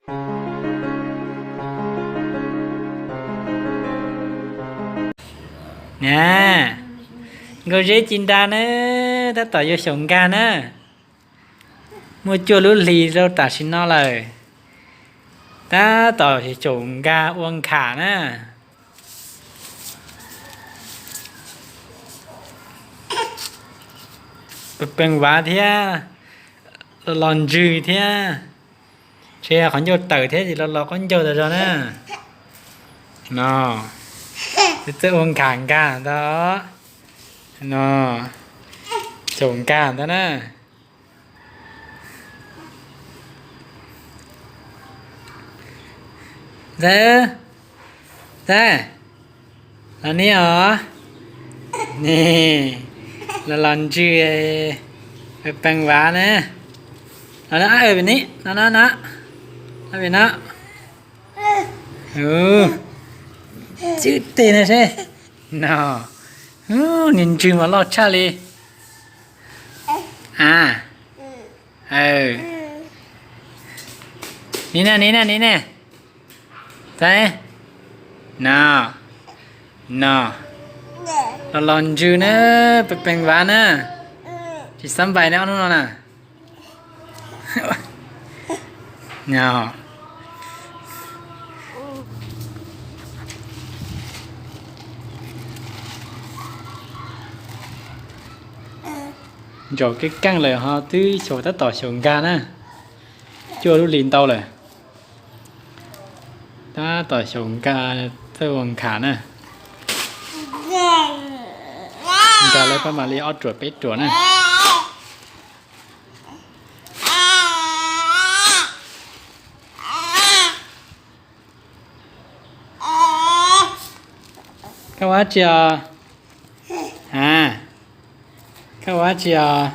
Na, nkauj zeb ci nra na, tab tom yuav xyaum nkag na. Muaj cuaj lub hlis rau tam sim no lawm, tab tom xyaum nkag ua nkham na. Pe pees vav thiab, los los ntswg thiab. Ntshe qhov ncauj tawm thiab ces los los qaub ncaug tas zog na. No, txawj ua nkham nkag ntag. No, xyaum nkag ntag na. Ntxawm, ntxawm, los ne os. Ne, los los ntswg, pe pees vav na. Los no, pem no, no no no, pem no. Tswb teg no seb. No, niag ntswg mas loj tshaj li. A, ni na, ni na, ni na. Saib, no, no, los los ntswg na, pe pees vav na. Tsis xab npais na ob hnub no na. Ntsaum keej keej lawm ho twb xyaum, tab tom xyaum nkag na. Cuaj lub hlis ntau lawm, tab tom xyaum nkag, txawj ua nkham na. Nkag lawv pab mam li ob ruam peb ruam na. Koj ua dab tsi os? A, koj ua dab tsi os?